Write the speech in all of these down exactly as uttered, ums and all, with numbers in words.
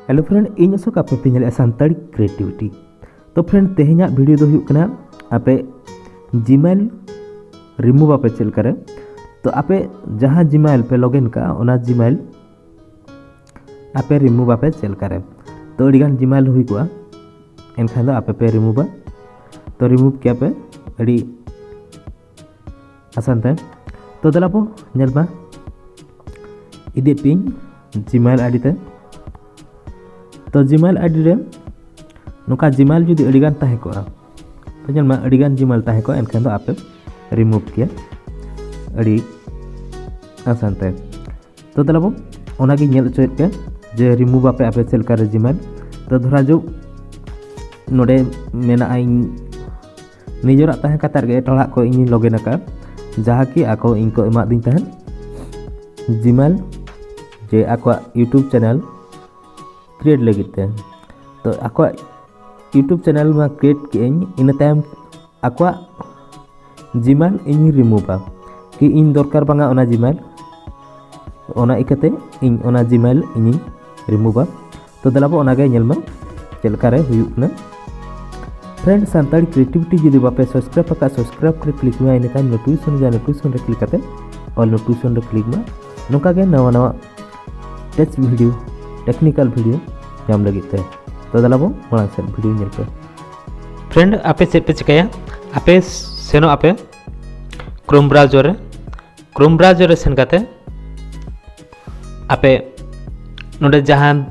Hello friend, ᱤᱧ ᱚᱥᱳᱠ, ᱟᱯᱮ ᱯᱮ ᱧᱮᱞᱮᱫᱼᱟ ᱥᱟᱱᱛᱟᱲᱤ ᱠᱨᱤᱭᱮᱴᱤᱵᱷᱤᱴᱤ᱾ ᱛᱚ friend, ᱛᱮᱦᱮᱧᱟᱜ ᱵᱷᱤᱰᱤᱭᱳ ᱫᱚ ᱦᱩᱭᱩᱜ ᱠᱟᱱᱟ ᱟᱯᱮ ᱡᱤᱢᱮᱞ ᱨᱤᱢᱩᱵᱷ ᱟᱯᱮ ᱪᱮᱫ ᱞᱮᱠᱟᱨᱮ᱾ ᱛᱚ ᱟᱯᱮ ᱡᱟᱦᱟᱸ ᱡᱤᱢᱮᱞ ᱯᱮ ᱞᱚᱜᱤᱱ ᱠᱟᱜᱼᱟ, ᱚᱱᱟ ᱡᱤᱢᱮᱞ ᱟᱯᱮ ᱨᱤᱢᱩᱵᱷ ᱟᱯᱮ ᱪᱮᱫ ᱞᱮᱠᱟᱨᱮ᱾ ᱛᱚ ᱟᱹᱰᱤᱜᱟᱱ ᱡᱤᱢᱮᱞ ᱦᱩᱭ ᱠᱚᱜᱼᱟ, ᱮᱱᱠᱷᱟᱱ ᱫᱚ ᱟᱯᱮ ᱯᱮ ᱨᱤᱢᱩᱵᱷᱟ᱾ ᱛᱚ ᱨᱤᱢᱩᱵᱷ ᱠᱮᱭᱟ ᱯᱮ ᱟᱹᱰᱤ ᱟᱥᱟᱱ ᱛᱮ᱾ ᱛᱚ ᱫᱮᱞᱟ ᱵᱚ ᱧᱮᱞ ᱢᱟ, ᱤᱫᱤᱭᱮᱫ ᱯᱮᱭᱟᱹᱧ ᱡᱤᱢᱮᱞ ᱟᱭᱰᱤ ᱛᱮ᱾ ᱛᱚ ᱡᱤᱢᱮᱞ ᱟᱭᱰᱤ ᱨᱮ ᱱᱚᱝᱠᱟ ᱡᱤᱢᱮᱞ ᱡᱩᱫᱤ ᱟᱹᱰᱤᱜᱟᱱ ᱛᱟᱦᱮᱸ ᱠᱚᱜᱼᱟ, ᱛᱚ ᱧᱮᱞ ᱢᱟ ᱟᱹᱰᱤᱜᱟᱱ ᱡᱤᱢᱮᱞ ᱛᱟᱦᱮᱸ ᱠᱚᱜᱼᱟ, ᱮᱱᱠᱷᱟᱱ ᱫᱚ ᱟᱯᱮ ᱨᱤᱢᱩᱵᱷ ᱠᱮᱭᱟ ᱟᱹᱰᱤ ᱟᱥᱟᱱ ᱛᱮ᱾ ᱛᱚ ᱫᱮᱞᱟ ᱵᱚ ᱚᱱᱟᱜᱮ ᱧᱮᱞ ᱦᱚᱪᱚᱭᱮᱫ ᱯᱮ ᱡᱮ ᱨᱤᱢᱩᱵᱷ ᱟᱯᱮ ᱟᱯᱮ ᱪᱮᱫ ᱞᱮᱠᱟᱨᱮ ᱡᱤᱢᱮᱞ᱾ ᱛᱚ ᱫᱷᱚᱨᱟ ᱡᱚ ᱱᱚᱰᱮ ᱢᱮᱱᱟᱜᱼᱟ ᱤᱧ ᱱᱤᱡᱮᱨᱟᱜ ᱛᱟᱦᱮᱸ ᱠᱟᱛᱮᱫ ᱜᱮ ᱮᱴᱟᱜ ᱦᱚᱲᱟᱜ ᱠᱚ ᱤᱧᱤᱧ ᱞᱚᱜᱤᱱ ᱟᱠᱟᱫᱼᱟ, ᱡᱟᱦᱟᱸ ᱠᱤ ᱟᱠᱚ ᱤᱧ ᱠᱚ ᱮᱢᱟᱫᱤᱧ ᱛᱟᱦᱮᱸᱫ ᱡᱤᱢᱮᱞ, ᱡᱮ ᱟᱠᱚᱣᱟᱜ YouTube ᱪᱮᱱᱮᱞ ᱠᱨᱤᱭᱮᱴ ᱞᱟᱹᱜᱤᱫ ᱛᱮ᱾ ᱛᱚ ᱟᱠᱚᱣᱟᱜ YouTube ᱪᱮᱱᱮᱞ ᱢᱟ ᱠᱨᱤᱭᱮᱴ ᱠᱮᱫ ᱟᱹᱧ, ᱤᱱᱟᱹ ᱛᱟᱭᱚᱢ ᱟᱠᱚᱣᱟᱜ ᱡᱤᱢᱮᱞ ᱤᱧᱤᱧ ᱨᱤᱢᱩᱵᱷᱟ, ᱠᱤ ᱤᱧ ᱫᱚᱨᱠᱟᱨ ᱵᱟᱝᱟ ᱚᱱᱟ ᱡᱤᱢᱮᱞ, ᱚᱱᱟ ᱤᱠᱟᱹᱛᱮ ᱤᱧ ᱚᱱᱟ ᱡᱤᱢᱮᱞ ᱤᱧᱤᱧ ᱨᱤᱢᱩᱵᱷᱟ᱾ ᱛᱚ ᱫᱮᱞᱟ ᱵᱚ ᱚᱱᱟᱜᱮ ᱧᱮᱞ ᱢᱟ ᱪᱮᱫ ᱞᱮᱠᱟᱨᱮ ᱦᱩᱭᱩᱜ ᱠᱟᱱᱟ᱾ Friend, ᱥᱟᱱᱛᱟᱲᱤ ᱠᱨᱤᱭᱮᱴᱤᱵᱷᱤᱴᱤ ᱡᱩᱫᱤ ᱵᱟᱯᱮ ᱥᱟᱵᱥᱠᱨᱟᱭᱤᱵ ᱟᱠᱟᱫ, ᱥᱟᱵᱥᱠᱨᱟᱭᱤᱵ ᱨᱮ ᱠᱞᱤᱠ ᱢᱮ, ᱤᱱᱟᱹ ᱛᱟᱭᱚᱢ ᱱᱳᱴᱤᱯᱷᱤᱠᱮᱥᱚᱱ ᱦᱤᱡᱩᱜᱼᱟ, ᱱᱳᱴᱤᱯᱷᱤᱠᱮᱥᱚᱱ ᱨᱮ ᱠᱞᱤᱠ ᱠᱟᱛᱮ ᱚᱞ ᱱᱳᱴᱤᱯᱷᱤᱠᱮᱥᱚᱱ ᱨᱮ ᱠᱞᱤᱠ ᱢᱟ᱾ ᱱᱚᱝᱠᱟ ᱜᱮ ᱱᱟᱣᱟ ᱱᱟᱣᱟ ᱴᱮᱠᱥᱴ ᱵᱷᱤᱰᱤᱭᱳ, ᱴᱮᱠᱱᱤᱠᱟᱞ ᱵᱷᱤᱰᱤᱭᱳ ᱧᱟᱢ ᱞᱟᱹᱜᱤᱫ ᱛᱮ᱾ ᱛᱚ ᱫᱮᱞᱟ ᱵᱚ ᱢᱟᱲᱟᱝ ᱥᱮᱫ ᱵᱷᱤᱰᱤᱭᱳ ᱧᱮᱞ ᱯᱮ᱾ Friend, ᱟᱯᱮ ᱪᱮᱫ ᱯᱮ ᱪᱤᱠᱟᱹᱭᱟ? ᱟᱯᱮ ᱥᱮᱱᱚᱜ ᱟᱯᱮ ᱠᱨᱳᱢ ᱵᱨᱟᱣᱡᱟᱨ ᱨᱮ᱾ ᱠᱨᱳᱢ ᱵᱨᱟᱣᱡᱟᱨ ᱨᱮ ᱥᱮᱱ ᱠᱟᱛᱮ ᱟᱯᱮ ᱱᱚᱰᱮ ᱡᱟᱦᱟᱸ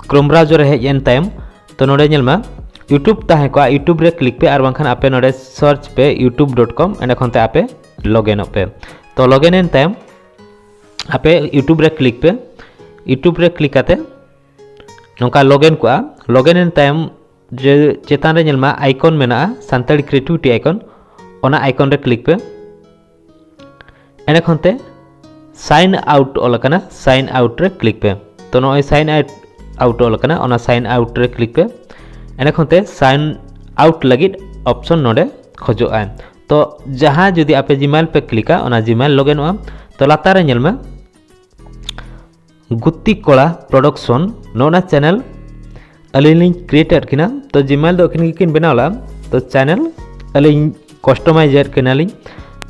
ᱠᱨᱳᱢ ᱵᱨᱟᱣᱡᱟᱨ ᱨᱮ ᱦᱮᱡ ᱮᱱ ᱛᱟᱭᱚᱢ, ᱛᱚ ᱱᱚᱰᱮ ᱧᱮᱞ ᱢᱟ YouTube ᱛᱟᱦᱮᱸ ᱠᱚᱜᱼᱟ, YouTube ᱨᱮ ᱠᱞᱤᱠ ᱯᱮ, ᱟᱨ ᱵᱟᱝᱠᱷᱟᱱ ᱟᱯᱮ ᱱᱚᱰᱮ ᱥᱟᱨᱪ ᱯᱮ ᱭᱩᱴᱩᱵᱽ ᱰᱚᱴ ᱠᱚᱢ, ᱮᱸᱰᱮ ᱠᱷᱚᱱ ᱛᱮ ᱟᱯᱮ ᱞᱚᱜᱤᱱᱚᱜ ᱯᱮ᱾ ᱛᱚ ᱞᱚᱜᱤᱱ ᱮᱱ ᱛᱟᱭᱚᱢ ᱟᱯᱮ YouTube ᱨᱮ ᱠᱞᱤᱠ ᱯᱮ᱾ YouTube ᱨᱮ ᱠᱞᱤᱠ ᱠᱟᱛᱮ ᱱᱚᱝᱠᱟ ᱞᱚᱜᱤᱱ ᱠᱚᱜᱼᱟ᱾ ᱞᱚᱜᱤᱱ ᱮᱱ ᱛᱟᱭᱚᱢ ᱡᱮ ᱪᱮᱛᱟᱱ ᱨᱮ ᱧᱮᱞ ᱢᱟ ᱟᱭᱠᱚᱱ ᱢᱮᱱᱟᱜᱼᱟ, ᱥᱟᱱᱛᱟᱲᱤ ᱠᱨᱤᱭᱮᱴᱤᱵᱷᱤᱴᱤ ᱟᱭᱠᱚᱱ, ᱚᱱᱟ ᱟᱭᱠᱚᱱ ᱨᱮ ᱠᱞᱤᱠ ᱯᱮ᱾ ᱮᱸᱰᱮ ᱠᱷᱚᱱ ᱛᱮ ᱥᱟᱭᱤᱱ ᱟᱣᱩᱴ ᱚᱞ ᱟᱠᱟᱱᱟ, ᱥᱟᱭᱤᱱ ᱟᱣᱩᱴ ᱨᱮ ᱠᱞᱤᱠ ᱯᱮ᱾ ᱛᱚ ᱱᱚᱜᱼᱚᱭ ᱥᱟᱭᱤᱱ ᱟᱣᱩᱴ ᱚᱞ ᱟᱠᱟᱱᱟ, ᱚᱱᱟ ᱥᱟᱭᱤᱱ ᱟᱣᱩᱴ ᱨᱮ ᱠᱞᱤᱠ ᱯᱮ᱾ ᱮᱸᱰᱮ ᱠᱷᱚᱱ ᱛᱮ ᱥᱟᱭᱤᱱ ᱟᱣᱩᱴ ᱞᱟᱹᱜᱤᱫ ᱚᱯᱥᱚᱱ ᱱᱚᱰᱮ ᱠᱷᱚᱡᱚᱜᱼᱟ᱾ ᱛᱚ ᱡᱟᱦᱟᱸ ᱡᱩᱫᱤ ᱟᱯᱮ ᱡᱤᱢᱮᱞ ᱯᱮ ᱠᱞᱤᱠᱟ, ᱚᱱᱟ ᱡᱤᱢᱮᱞ ᱞᱚᱜᱤᱱᱚᱜᱼᱟ᱾ ᱛᱚ ᱞᱟᱛᱟᱨ ᱨᱮ ᱧᱮᱞ ᱢᱮ, ᱜᱩᱛᱤ ᱠᱚᱲᱟ ᱯᱨᱚᱰᱟᱠᱥᱚᱱ ᱱᱚᱜᱼᱚ ᱱᱟ ᱪᱮᱱᱮᱞ ᱟᱹᱞᱤᱧ ᱞᱤᱧ ᱠᱨᱤᱭᱮᱴ ᱮᱫ ᱠᱤᱱᱟ᱾ ᱛᱚ ᱡᱤᱢᱮᱞ ᱫᱚ ᱟᱹᱠᱤᱱ ᱜᱮᱠᱤᱱ ᱵᱮᱱᱟᱣ ᱞᱮᱫᱼᱟ᱾ ᱛᱚ ᱪᱮᱱᱮᱞ ᱟᱹᱞᱤᱧ ᱠᱟᱥᱴᱚᱢᱟᱭᱤᱡᱽ ᱮᱫ ᱠᱤᱱᱟᱞᱤᱧ᱾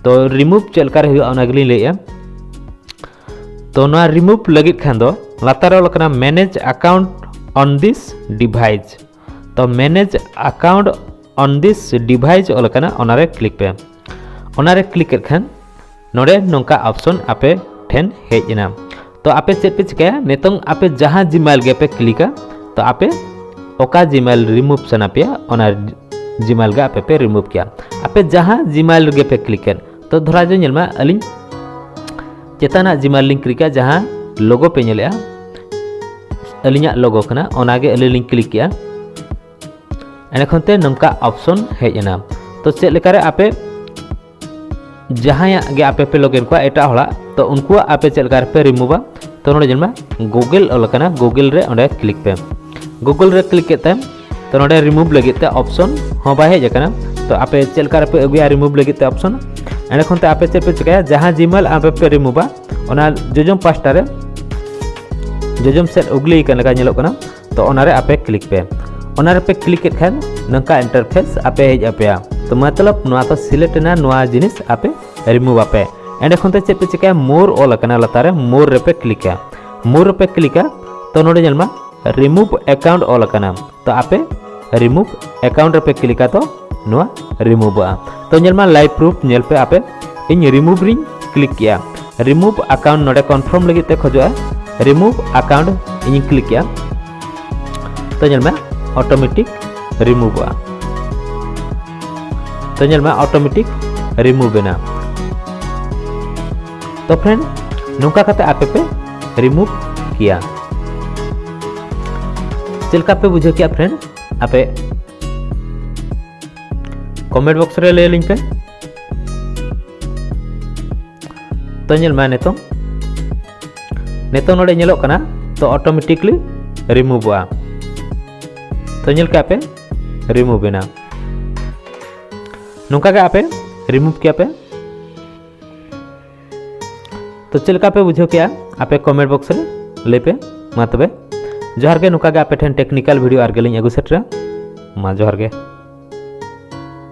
ᱛᱚ ᱨᱤᱢᱩᱵᱷ ᱪᱮᱫ ᱞᱮᱠᱟᱨᱮ ᱦᱩᱭᱩᱜᱼᱟ ᱚᱱᱟ ᱜᱮᱞᱤᱧ ᱞᱟᱹᱭᱮᱫᱼᱟ᱾ ᱛᱚ ᱱᱚᱣᱟ ᱨᱤᱢᱩᱵᱷ ᱞᱟᱹᱜᱤᱫ ᱠᱷᱟᱱ ᱫᱚ ᱞᱟᱛᱟᱨ ᱨᱮ ᱚᱞ ᱠᱟᱱᱟ manage account on this device᱾ ᱛᱚ manage account on this device ᱚᱞ ᱠᱟᱱᱟ, ᱚᱱᱟᱨᱮ ᱠᱞᱤᱠ ᱯᱮ᱾ ᱚᱱᱟᱨᱮ ᱠᱞᱤᱠ ᱠᱮᱫ ᱠᱷᱟᱱ ᱱᱚᱰᱮ ᱱᱚᱝᱠᱟ ᱚᱯᱥᱚᱱ ᱟᱯᱮ ᱴᱷᱮᱱ ᱦᱮᱡ ᱮᱱᱟ᱾ ᱛᱚ ᱟᱯᱮ ᱪᱮᱫ ᱯᱮ ᱪᱤᱠᱟᱹᱭᱟ? ᱱᱤᱛᱚᱝ ᱟᱯᱮ ᱡᱟᱦᱟᱸ ᱡᱤᱢᱮᱞ ᱜᱮᱯᱮ ᱠᱞᱤᱠᱟ, ᱛᱚ ᱟᱯᱮ ᱚᱠᱟ ᱡᱤᱢᱮᱞ ᱨᱤᱢᱩᱵᱷ ᱥᱟᱱᱟ ᱯᱮᱭᱟ, ᱚᱱᱟ ᱡᱤᱢᱮᱞ ᱜᱮ ᱟᱯᱮ ᱯᱮ ᱨᱤᱢᱩᱵᱷ ᱠᱮᱭᱟ᱾ ᱟᱯᱮ ᱡᱟᱦᱟᱸ ᱡᱤᱢᱮᱞ ᱨᱮᱜᱮ ᱯᱮ ᱠᱞᱤᱠ ᱠᱮᱫ, ᱛᱚ ᱫᱷᱚᱨᱟ ᱡᱚ ᱧᱮᱞ ᱢᱟ, ᱟᱹᱞᱤᱧ ᱪᱮᱛᱟᱱᱟᱜ ᱡᱤᱢᱮᱞ ᱞᱤᱧ ᱠᱞᱤᱠᱟ, ᱡᱟᱦᱟᱸ ᱞᱳᱜᱳ ᱯᱮ ᱧᱮᱞᱮᱜᱼᱟ, ᱟᱹᱞᱤᱧᱟᱜ ᱞᱳᱜᱳ ᱠᱟᱱᱟ, ᱚᱱᱟᱜᱮ ᱟᱹᱞᱤᱧ ᱞᱤᱧ ᱠᱞᱤᱠ ᱠᱮᱜᱼᱟ᱾ ᱮᱸᱰᱮᱠᱷᱚᱱ ᱛᱮ ᱱᱚᱝᱠᱟ ᱚᱯᱥᱚᱱ ᱦᱮᱡ ᱮᱱᱟ᱾ ᱛᱚ ᱪᱮᱫ ᱞᱮᱠᱟᱨᱮ ᱟᱯᱮ ᱡᱟᱦᱟᱸᱭᱟᱜ ᱜᱮ ᱟᱯᱮ ᱯᱮ ᱞᱚᱜᱤᱱ ᱠᱚᱣᱟ ᱮᱴᱟᱜ ᱦᱚᱲᱟᱜ, ᱛᱚ ᱩᱱᱠᱩᱣᱟᱜ ᱟᱯᱮ ᱪᱮᱫ ᱞᱮᱠᱟ ᱨᱮᱯᱮ ᱨᱤᱢᱩᱵᱷᱟ? ᱛᱚ ᱱᱚᱰᱮ ᱧᱮᱞ ᱢᱮ, ᱜᱩᱜᱚᱞ ᱚᱞ ᱟᱠᱟᱱᱟ, ᱜᱩᱜᱚᱞ ᱨᱮ ᱚᱸᱰᱮ ᱠᱞᱤᱠ ᱯᱮ᱾ ᱜᱩᱜᱚᱞ ᱨᱮ ᱠᱞᱤᱠ ᱠᱮᱫ ᱛᱟᱭᱚᱢ, ᱛᱚ ᱱᱚᱰᱮ ᱨᱤᱢᱩᱵᱷ ᱞᱟᱹᱜᱤᱫ ᱛᱮ ᱚᱯᱥᱚᱱ ᱦᱚᱸ ᱵᱟᱭ ᱦᱮᱡ ᱟᱠᱟᱱᱟ᱾ ᱛᱚ ᱟᱯᱮ ᱪᱮᱫ ᱞᱮᱠᱟ ᱨᱮᱯᱮ ᱟᱹᱜᱩᱭᱟ ᱨᱤᱢᱩᱵᱷ ᱞᱟᱹᱜᱤᱫ ᱛᱮ ᱚᱯᱥᱚᱱ? ᱮᱸᱰᱮ ᱠᱷᱚᱱ ᱛᱮ ᱟᱯᱮ ᱪᱮᱫ ᱯᱮ ᱪᱤᱠᱟᱹᱭᱟ? ᱡᱟᱦᱟᱸ ᱡᱤᱢᱮᱞ ᱟᱯᱮ ᱯᱮ ᱨᱤᱢᱩᱵᱷᱟ, ᱚᱱᱟ ᱡᱚᱡᱚᱢ ᱯᱟᱥᱴᱟ ᱨᱮ, ᱡᱚᱡᱚᱢ ᱥᱮᱫ ᱩᱜᱽᱞᱤ ᱟᱠᱟᱱ ᱞᱮᱠᱟ ᱧᱮᱞᱚᱜ ᱠᱟᱱᱟ, ᱛᱚ ᱚᱱᱟᱨᱮ ᱟᱯᱮ ᱠᱞᱤᱠ ᱯᱮ᱾ ᱚᱱᱟ ᱨᱮᱯᱮ ᱠᱞᱤᱠ ᱠᱮᱫ ᱠᱷᱟᱱ ᱱᱚᱝᱠᱟ ᱤᱱᱴᱟᱨᱯᱷᱮᱥ ᱟᱯᱮ ᱦᱮᱡ ᱟᱯᱮᱭᱟ᱾ ᱛᱚ ᱢᱚᱛᱞᱚᱵ ᱱᱚᱣᱟ ᱛᱚ ᱥᱤᱞᱮᱠᱴ ᱮᱱᱟ, ᱱᱚᱣᱟ ᱡᱤᱱᱤᱥ ᱟᱯᱮ ᱨᱤᱢᱩᱵᱷ ᱟᱯᱮ᱾ ᱮᱸᱰᱮ ᱠᱷᱚᱱ ᱛᱮ ᱪᱮᱫ ᱯᱮ ᱪᱤᱠᱟᱹᱭᱟ? ᱢᱳᱨ ᱚᱞ ᱟᱠᱟᱱᱟ ᱞᱟᱛᱟᱨ ᱨᱮ, ᱢᱳᱨ ᱨᱮᱯᱮ ᱠᱞᱤᱠᱟ᱾ ᱢᱳᱨ ᱨᱮᱯᱮ ᱠᱞᱤᱠᱟ, ᱛᱚ ᱱᱚᱰᱮ ᱧᱮᱞ ᱢᱟ, ᱨᱤᱢᱩᱵᱷ ᱮᱠᱟᱣᱩᱱᱴ ᱚᱞ ᱟᱠᱟᱱᱟ᱾ ᱛᱚ ᱟᱯᱮ ᱨᱤᱢᱩᱵᱷ ᱮᱠᱟᱣᱩᱱᱴ ᱨᱮᱯᱮ ᱠᱞᱤᱠᱟ, ᱛᱚ ᱱᱚᱣᱟ ᱨᱤᱢᱩᱵᱷᱚᱜᱼᱟ᱾ ᱛᱚ ᱧᱮᱞ ᱢᱟ, ᱞᱟᱭᱤᱵᱷ ᱯᱨᱩᱯᱷ ᱧᱮᱞ ᱯᱮ ᱟᱯᱮ, ᱤᱧ ᱨᱤᱢᱩᱵᱷ ᱨᱤᱧ ᱠᱞᱤᱠ ᱠᱮᱜᱼᱟ᱾ ᱨᱤᱢᱩᱵᱷ ᱟᱠᱟᱣᱩᱱᱴ ᱱᱚᱰᱮ ᱠᱚᱱᱯᱷᱟᱨᱢ ᱞᱟᱹᱜᱤᱫ ᱛᱮ ᱠᱷᱚᱡᱚᱜᱼᱟ, ᱨᱤᱢᱩᱵᱷ ᱟᱠᱟᱣᱩᱱᱴ ᱤᱧᱤᱧ ᱠᱞᱤᱠ ᱠᱮᱜᱼᱟ᱾ ᱛᱚ ᱧᱮᱞ ᱢᱮ, ᱚᱴᱳᱢᱮᱴᱤᱠ ᱨᱤᱢᱩᱵᱷᱚᱜᱼᱟ᱾ ᱛᱚ ᱧᱮᱞ ᱢᱮ, ᱚᱴᱳᱢᱮᱴᱤᱠ ᱨᱤᱢᱩᱵᱷ ᱮᱱᱟ᱾ ᱛᱚ ᱯᱷᱨᱮᱱᱰ, ᱱᱚᱝᱠᱟ ᱠᱟᱛᱮ ᱟᱯᱮ ᱯᱮ ᱨᱤᱢᱩᱵᱷ ᱠᱮᱭᱟ᱾ ᱪᱮᱫ ᱞᱮᱠᱟ ᱯᱮ ᱵᱩᱡᱷᱟᱹᱣ ᱠᱮᱜᱼᱟ ᱯᱷᱨᱮᱱᱰ? ᱟᱯᱮ ᱠᱚᱢᱮᱱᱴ ᱵᱚᱠᱥ ᱨᱮ ᱞᱟᱹᱭ ᱟᱹᱞᱤᱧ ᱯᱮ᱾ ᱛᱚ ᱧᱮᱞ ᱢᱮ, ᱱᱤᱛᱚᱝ, ᱱᱤᱛᱚᱝ ᱱᱚᱰᱮ ᱧᱮᱞᱚᱜ ᱠᱟᱱᱟ, ᱛᱚ ᱚᱴᱳᱢᱮᱴᱤᱠᱞᱤ ᱨᱤᱢᱩᱵᱷᱚᱜᱼᱟ᱾ ᱛᱚ ᱧᱮᱞ ᱠᱟᱜ ᱯᱮ, ᱨᱤᱢᱩᱵᱷ ᱮᱱᱟ᱾ ᱱᱚᱝᱠᱟ ᱜᱮ ᱟᱯᱮ ᱨᱤᱢᱩᱵᱷ ᱠᱮᱭᱟ ᱯᱮ᱾ ᱛᱚ ᱪᱮᱫ ᱞᱮᱠᱟ ᱯᱮ ᱵᱩᱡᱷᱟᱹᱣ ᱠᱮᱜᱼᱟ ᱟᱯᱮ ᱠᱚᱢᱮᱱᱴ ᱵᱚᱠᱥ ᱨᱮ ᱞᱟᱹᱭ ᱯᱮ᱾ ᱢᱟ ᱛᱚᱵᱮ, ᱡᱚᱦᱟᱨ ᱜᱮ, ᱱᱚᱝᱠᱟ ᱜᱮ ᱟᱯᱮ ᱴᱷᱮᱱ technical video ᱟᱨ ᱜᱮᱞᱤᱧ ᱟᱹᱜᱩ ᱥᱮᱴᱮᱨᱟ᱾ ᱢᱟ ᱡᱚᱦᱟᱨ ᱜᱮ᱾